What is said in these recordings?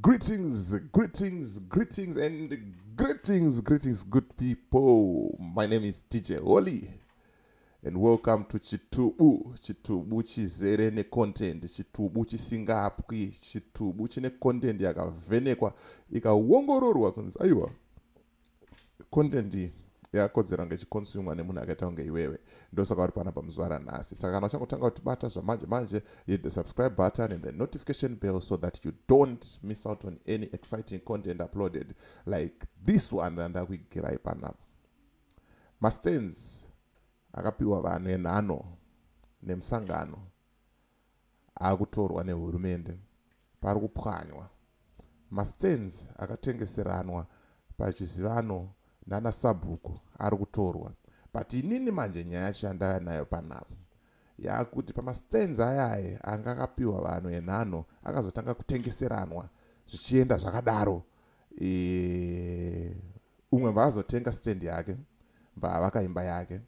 Greetings, greetings, greetings, and greetings, greetings, good people. My name is DJ Holly, and welcome to Chitubu. Chitubu chizere necontent, chitubu chisingapwi, chitubu chine content yakavhenekwa ikaongororwa kunzi aiwa content iyi yakakodzera kunge ichiconsumwa nemunhu akaita kunge iwewe. Ndosaka uri panapa muzuva ranhasi. Saka kana uchangotanga kutibata zvamanje manje, hit the subscribe button and the notification bell so that you don't miss out on any exciting content uploaded like this one randakuigirai panapa. Mastands akapiwa vanhu enhano nemusangano akutorwa nehurumende, pari kupwanywa. Mastands akatengeseranwa pachizivano nana sabhuku ari kutorwa. But inini manje nyaya yacho yandauya nayo panapa yakuti pamastands ayaye anga akapiwa vanhu enhano akazotanga kutengeseranwa zvichienda zvakadaro. Umwe bva azotenga stand yake, bva avaka imba yake,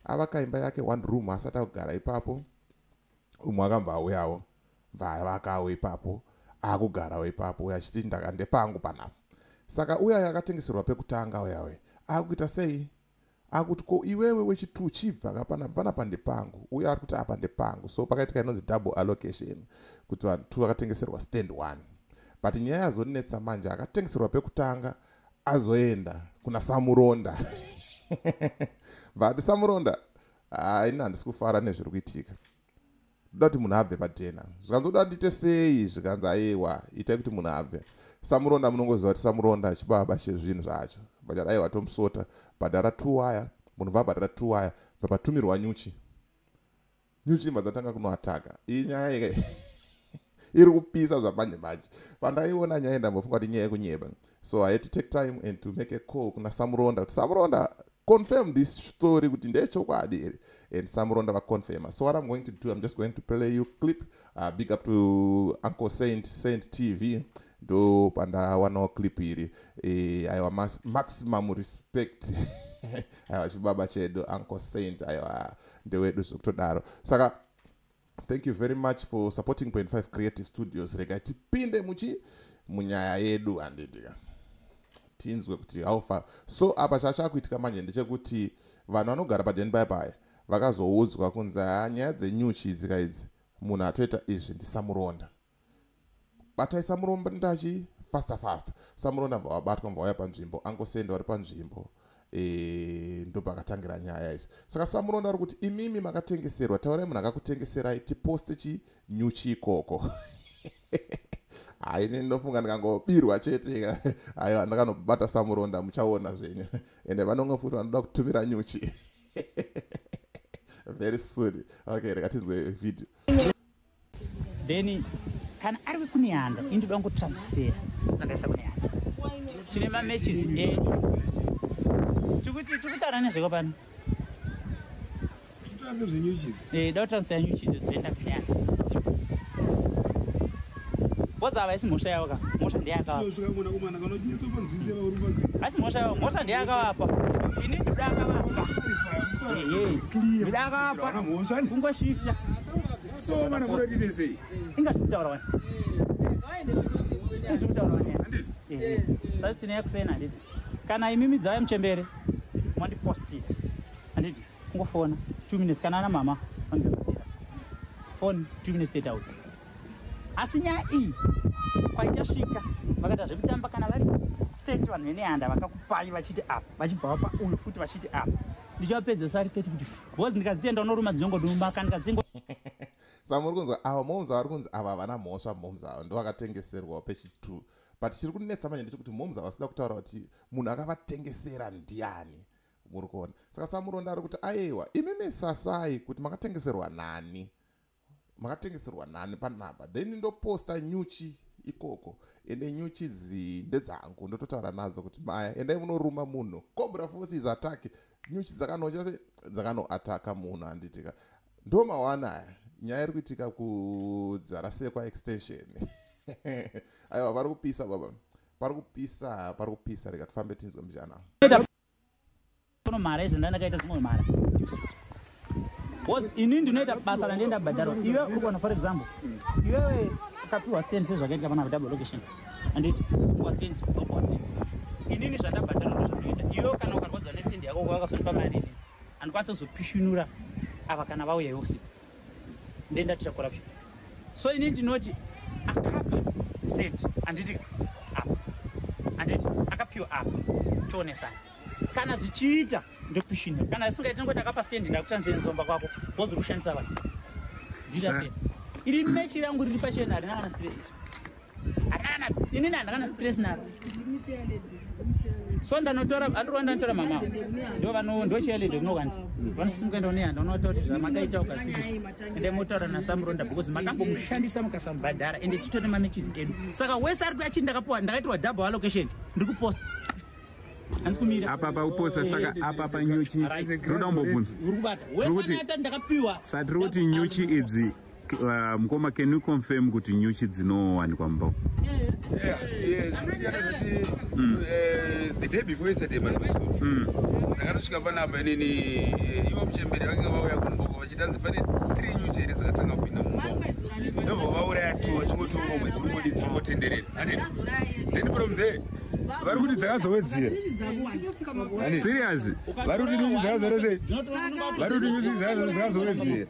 avaka imba yake one room, asati akugara ipapo. Umwe akambva auyawo, bva avakawo ipapo, akugarawo ipapo, uyo achiti ndaka ndepangu panapa. Saka uya akatengeserwa pekutanga uyawe akuita sei? Akuti ko iwewe wechitu chibva ka panapa, panapa ndepangu. Uyo ari kuti apa ndepangu. So pakaitika inonzi double allocation, kuti vanhu two vakatengeserwa stand one. But nyaya yazonetsa manje, akatengeserwa pekutanga azoenda kuna Samuronda, but Samuronda, haini handisi kufara nezviri kuitika, ndoda kuti munhu abve padhena. Zvikanzi uda ndiite sei? Zvikanzi aiwa, itai kuti munhu abve. Samuronda, munongoziva kuti Samuronda chibaba chezvinhu zvacho. Vachati aiwa, tomusota, bhadhara two waya. Munhu bva two waya, bva patumirwa nyuchi. Nyuchi imba dzatanga kunoataka. Iyi nyaya iri kupisa zvamanje manje. Pandaiona nyaya, ndambofunga kuti nyaya yekunyeba, so I had to take time and to make a call kuna Samuronda kuti, "Samuronda, confirm this story kuti ndechokwadi here?" And Samuronda vaconfirma. So what I'm going to do, I'm just going to play you clip. Big up to Uncle Saint, Saint TV, ndo pandawanawo clip iri. Aiwa, maximum respect. Aiwa, chibaba chedu Uncle Saint, aiwa, ndewedu zvekutodaro. Saka thank you very much for supporting Point 5 Creative Studios. Regai tipinde muchi munyaya yedu, handitika tinzwe kuti how far. So apa chachakuitika manje ndechekuti vanhu vanogara padeni paya paya vakazoudzwa kunzi, ha, nyaya dzenyuchi idzi ka idzi, munhu atoita izvi ndiSamuronda, batai Samuronda chi faster faster. Samuronda bva vabatwa, bva vauya panzvimbo, angosenda vari panzvimbo. Ndopakatangira nyaya izvi. Saka Samuronda ari kuti, "Imimi makatengeserwa, taurai munhu akakutengeserai, tiposte chinyuchi ikoko." Hai, ini ndinofunga ndikangobirwa chete, aiwa, ndakanobata Samuronda, muchaona zvenyu. Ende vanonge futi vanoda kutumira nyuchi very soon. Okay, rekatinzwe video. Then kana ari wekuNehanda, indoda kungotransfera andaisa kuNehanda. Tine mamatches edu, tikuti tikutaura nezveko pano. Da kutransfera nyuchi idzo dzoenda kuNehanda. Boza ava isi mhosva yavo ka, mhosva ndeyakavapa. Asi mhosva yavo, mhosva ndeyakavapa. Ini ndoda akavapa, ehe, ndoda akavapa kungoshifta. Inga tikutaura wani, tikutaura wani. Sasi tine yakusena, handiti? Kana imimi dzauya muchembere mandipostira, handiti? Kungofona 2 minutes, kana ana mama vandibatsira, phone 2 minutes totaura. Asi nyaya iyi kwaichasvika vakaita zvekutamba, kana vari 30 vanhu veNehanda vakakupai vachiti apa, vachibva vapa uyu futi vachiti apa, ndichavapedzesa ari 30 kuti because ndikadzienda unoruma dzinongoduma kana ndikadzingo. Saka muri kunzwa ava moms vari kunzi ava havana mhosva. Moms ava ndo vakatengeserwawo pechi2, but chiri kunetsa manje ndechekuti moms havasida kutaura kuti munhu akavatengesera ndiani. Muri kuona? Saka Samuronda ari kuti, "Aiwa, imimi sasai kuti makatengeserwa nani, makatengeserwa nani panapa, then ndoposta nyuchi ikoko." Ende nyuchi idzi ndedzangu, ndototaura nadzo kuti, "Maya, endai munoruma munhu." Cobra Forces attack, nyuchi dzakanocha se dzakanoataka munhu, handitika? Ndo mawana aya nyaya iri kuitika kuDzivarasekwa Extension. Aiwa, vari kupisa baba, pari kupisa, pari kupisa. Rega tifambe tinzwe mujana. Mhara izvo ndandakaita dzimwe mhara because ini ndinoita basa randienda bhadharwa. Iwe uri kuona, for example, iwewe ukapiwa stand sezvakaitika panapa, double allocation. Handiti piwa stand, wapiwa stand. Inini zvandabhadhara ndo zvandinoita. Iwe kana ukarwadzwa nestand yako, wakazondipa mari, inini handikwanisi kuzopishinura ava kana vauya iwe usiku, ndendatira corruption. So inini ndinoti akapa stand, handiti apa, handiti akapiwa apa, tionesana. Kana zvichiita ndopishinura, kana zvisingaiti ndingoti akapa stand, ndakutanzvenzomba kwako bhozi uri kushandisa vanhu. Ndirape iri mechi rangu riri pachena, harina kana stress, hakana. Inini handakana stress naro. So ndanotora andiriwa, ndanotora mama ndo vano ndo chairlady kunokandi vanosimuka ndonehanda unotaura kuti zvamakaita ukasiri, ende motaura naSamuronda because makambomushandisa mukasamubhadhara, ende titone mamatches edu. Saka wese ari achiti ndakapiwa, ndakaitirwa double allocation, ndiri kuposta, handisi kumira. Apa pauposta, saka apa panyuchi roda kumbobvunza. Uri kubata wese anata ndakapiwa. Saka tiri kuti nyuchi idzi, mukoma, can you confirm kuti nyuchi dzinowanikwa mumba? Zvinoita the day before yesterday, mandoso ndakatosvika panapa inini, ivo muchembere vakanga vauya kumboko vachitanzi pane three nyuchi here dzakatanga kupinda mumba, ndobva vauraya two, vachingotonga umwe dzingodi dzingotenderera, handiti? Then from there vari kuti dzakazowedzera. Serious? Vari kuti nyuchi dzakazorese, vari kuti nyuchi dzakazowedzera,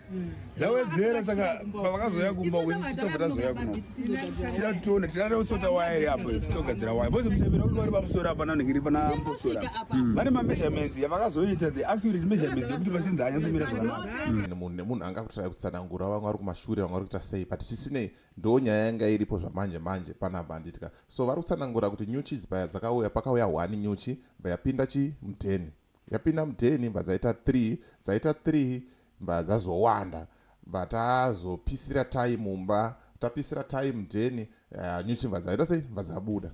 dzawedzera. Saka pavakazoya kumba tobva tazoya kuno, tichida tione, tichida kusota waya iri apo, togadzira waya because muchembere kuti vari pamusoro apa nanhingiri pana mposoro apa vane mameasurements yavakazoita, the accurate measurements yekuti masenza anyatsomira zvakanaka. Munhu nemunhu anga kutrai kutsanangura, vamwe vari kumashure, vamwe vari kuita sei, but chisinei ndo nyaya yanga iripo zvamanje manje panapa, handitika? So vari kutsanangura kuti nyuchi idzi paya dzakauya, pakauya one nyuchi, bva yapinda chi mudheni, yapinda mudheni, bva dzaita 3, dzaita 3, bva dzazowanda, bva tazopisira tai mumba, tapisira tai mudheni, nyuchi bva dzaita sei? Bva dzabuda.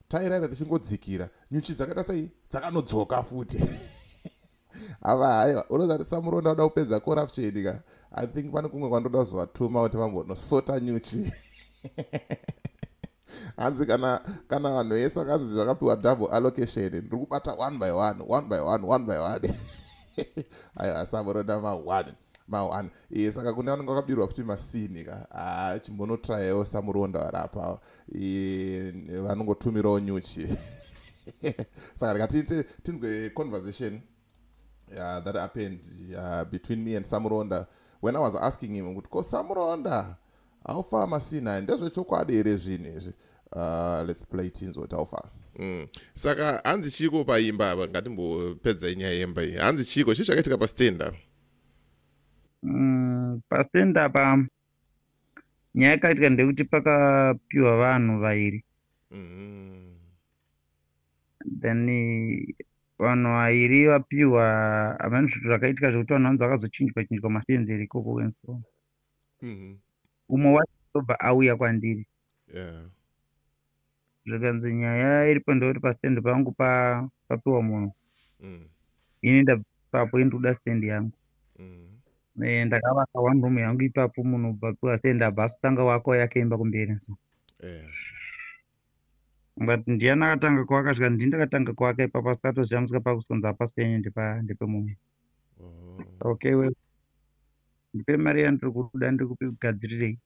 Tairaira tichingodzikira, nyuchi dzakaita sei? Dzakanodzoka futi. Ava haiwa, unozati Samuronda uda kupedza corruption ka. I think pane kumwe kwandoda kuzovatuma kuti vambonosota nyuchi. Hanzi kana vanhu vese vakanzi zvakapiwa double allocation, ndiri kubata one by one, one by one, one by one. Aiwa, Samuronda ma1 ma1. Iye saka kune vanenge vakabirwa futi masini ka, ha, chimbonotrayawo Samuronda varapa, vanongotumirawo nyuchi. Saka rega tinzwe conversation that happened between me and Samuronda when I was asking him kuti ko Samuronda, haufa masina, ndezvechokwadi here zvinhu izvi? Let's play, tinzwe kuti haufa. Saka hanzi chiko paimba apa? Ngatimbopedzai nyaya yemba iyi. Hanzi chiko, chii chakaitika pastand apa? Pastand apa nyaya yakaitika ndekuti pakapiwa vanhu vairi. Then vanhu vairi vapiwa, havani zvinhu zvakaitika zvekuti vanhu vanzi vakazochinjwa chinjwa mastands ere ikoko and so on. Umwe wacho ndobva auya kwandiri, zvikanzi nyaya iripo ndekuti pastand pangu papiwa munhu, ini ndabva ipapo, ini ndikuda stand yangu. Ndakavaka one room yangu ipapo, munhu ubva piwa stand, abva asotanga wako yake imba kumberi so. But ndiani akatanga kuvaka? Svika ndini ndakatanga kuvaka ipapo, asi atozvamiswa pakusonza pasi yenyu ndepemumwe. Oh. Okay, well, ndipe mari yandiri kuda, ndiri kugadzirirei.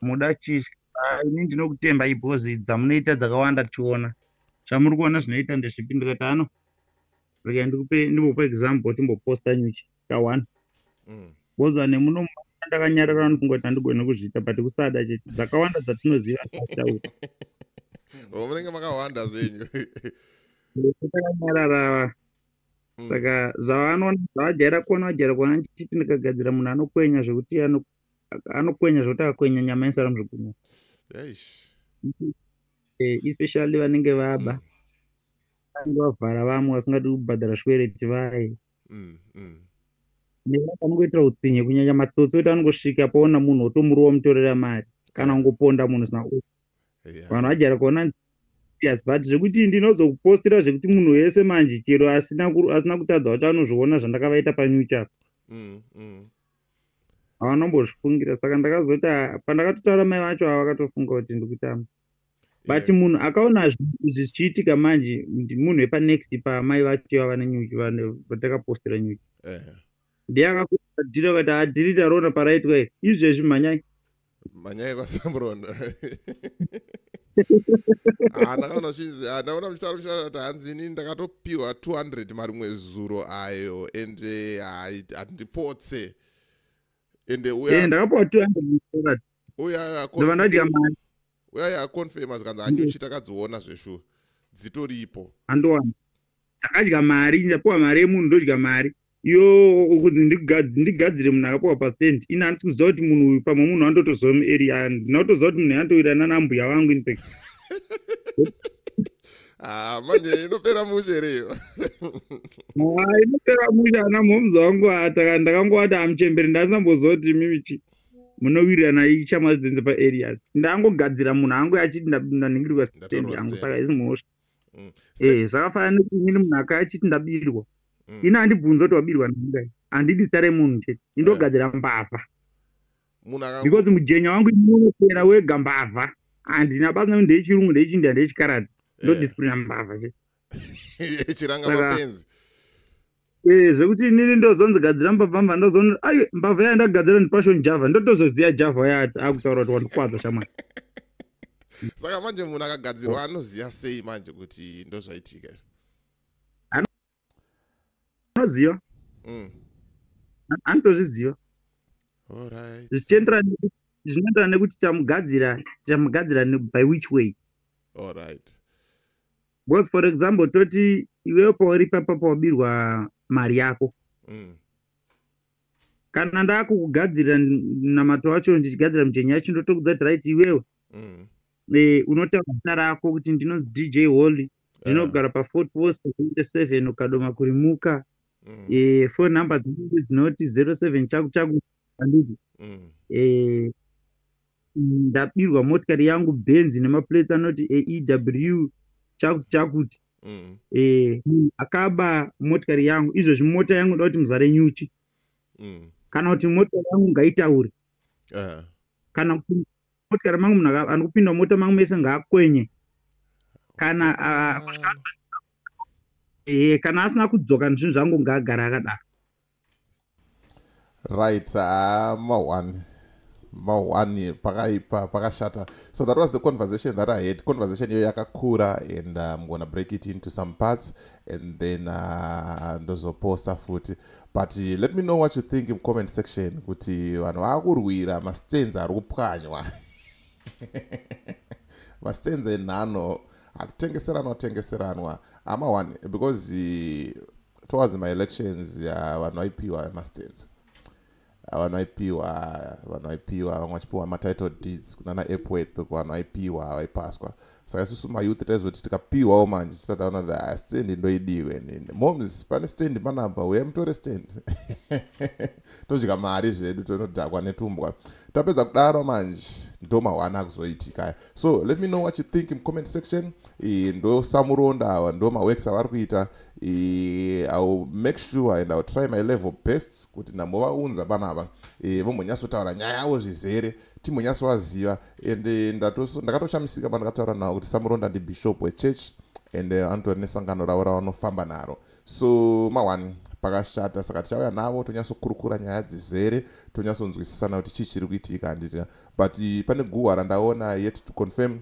Muda chii? Ah, ini ndinokutembai because dzamunoita dzakawanda, tichiona zvamuri kuona zvinoita ndezvipi. Ndikati ano rega ndikupe, ndimbopa example, timboposta nyuchi ka1 because nemuno ndakanyarara, vanofunga kuti handigoni kuzviita, but kusada chete, dzakawanda dzatinoziva tauri. Oh, munenge makawanda zvenyu. Takanyarara. Saka zvavanoona, zvavajaira kuona, vajaira kuona ndichiti ndikagadzira munhu anokwenya zvekuti anokwenya zvekuti akakwenya nyama isara muzvigunwe. Eish. Especially vanenge vaba, vanenge vavhara vamwe vasingadi kubhadhara zvikwereti vaye, nevamwe vanongoitira utsinye, kunyanya matsotsi ekuti anongosvika paona munhu otomurowa, mutorera mari, kana kungoponda munhu zvisina. Vanhu vajaira kuona yes, but zvekuti ndinozokupostira zvekuti munhu wese manje chero asina kutadza wacho anozviona zvandakavaita panyuchi apa. Havanombozvifungira. Saka ndakazoti, ah, pandakatotaura mai vacho ava vakatofunga kuti ndikutamba, but munhu akaona zvinhu izvi zvichiitika manje munhu wepanext pamai vacho ivava nenyuchi vatakapostera nyuchi. Ndiye akadhira akati adhiri taroona paraitwa iri izvezvi, mhanyai. Manyai kwaSamuronda. Ah, ndakaona chinzi, ah, ndaona muchitaura muchitaura kuti hanzi inini ndakatopiwa 200 marimwe zuro ayo, and handipotse, ende uya ndakapiwa 200. Uya ndobva ndadya mari. Uya yaconfirma, zvikanzi anyuchi takadziona zveshuwa, dzitoripo. Handowana, ndakadya mari, ndapiwa mari yemunhu, ndodya mari iyo kunzi ndigadzire munhu akapiwa pastand. Ini handisi kuziva kuti munhu uyu, pamwe munhu andotoziva muarea, ndinotoziva kuti munhu andowirirana nambuya vangu, in fact. Ah, manje inopera mushe here iyo? Ah, inopera mushe. Ana mhomzi wangu ndakangovati amuchemberi, ndasamboziva kuti mimichi munowirirana ichamadzenze paareas. Ndangogadzira munhu angu achiti ndanhingirirwa stand yangu, saka isi mhosva. Zvakafanana nekuti inini munhu akaya achiti ndabirwa, ini handibvunza kuti wabirwa nangai, handidi zita remunhu chete, indogadzira mbavha, because mujenya wangu inonopera wega mbavha. Handina basa nekuti ndeyechirungu, ndeyechindia, ndeyechikaradi, ndodisciplina mbavha chete. Chiranga mapenzi. Zvekuti inini ndozonzi gadzira mbavha, mbva ndozoni ai mbavha yandagadzira ndiPassion Java, ndotozoziva Java yaati akutaura kuti wandikwadza, shamwari. Saka manje munhu akagadzirwa anoziva sei manje kuti ndozvaitika izvi? Anoziva. Anotozviziva. Zvichienderana, zvinoenderana nekuti tamugadzira by which way. Because for example, toti iwewe pauri papa pawabirwa mari yako, kana ndakukugadzirira namato wacho, ndichigadzira mujenya yacho, ndotokudza kuti right, iwewe unotaura zita rako kuti ndinonzi DJ Holly, ndinogara pa4477 uKadoma kurimuka. Phone number dzinenge dzinoti 07 chaku chaku, handiti? Ndabirwa motikari yangu, Benzi nemaplates anoti AEW chakuti chakuti. Akaba motikari yangu izvozvi, mota yangu ndoda kuti muzare nyuchi, kana kuti motikari yangu ngaitaure, kana kuti motikari mangu munhu anokupinda mota mangu mese ngaakwenye, kana kana asina kudzoka nezvinhu zvangu ngaagara akadaro. Right, ma1 ma1, pakaipa, pakashata. So that was the conversation that I had. Conversation iyo yakakura, and I'm gonna break it into some parts and then ndozoposta futi. But let me know what you think in comment section, kuti vanhu vakurwira mastands ari kupwanywa, mastands enhano akutengeseranwa tengeseranwa ama1, because towards my elections vanhu vaipiwa mastands, vanhu vaipiwa, vanhu vaipiwa, vamwe vachipiwa matitle deeds kunana Epworth, vanhu vaipiwa, vaipaswa. Saka isusu mayouth taizoti tikapiwawo manje tisati taona kuti ah, stand ndoidiwe nini, moms, pane stand panapa, uya mutore stand, todya mari zvedu, tonodhakwa netumbwa. Tapedza kudaro manje ndo mahwana akuzoitika. So let me know what you think in comment section. Ndo Samuronda ava, ndo maworks avari kuita. I will make sure and I will try my level best kuti ndambovaunza panapa, vombonyatsotaura nyaya yavo zvizere, timbonyatsovaziva. And ndakatoshamisika pandakataura navo kuti Samuronda ndibishop wechurch and anotori nesangano ravo ravanofamba naro. So ma1, pakashata. Saka tichauya navo tonyatsokurukura nyaya dzizere, tonyatsonzwisisana kuti chii chiri kuitika, handiti? But pane guhwa randaona, yet to confirm,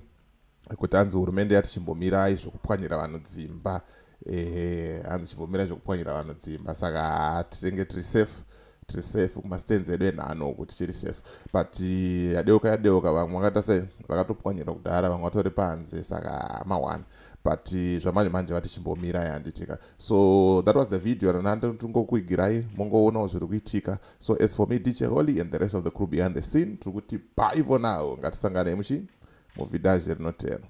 kuti hanzi hurumende yati chimbomirai zvekupwanyira vanhu dzimba. Ehe, hanzi chimbomirai zvekupwanyira vanhu dzimba. Saka tinenge tiri safe, tiri safe kumastands edu enhano, kuti tiri safe. But yadeuka yadeuka, vamwe vakaita sei, vakatopwanyira kudhara, vamwe vatori panze. Saka ma1, but zvamanje manje vati chimbomirai, handitika? So that was the video ranandotingokuigirai, mongoonawo zviri kuitika. So as for me, DJ Holly, and the rest of the crew behind the scene, tiri kuti bye for now. Ngatisangane muchi muvidhaji rinotero.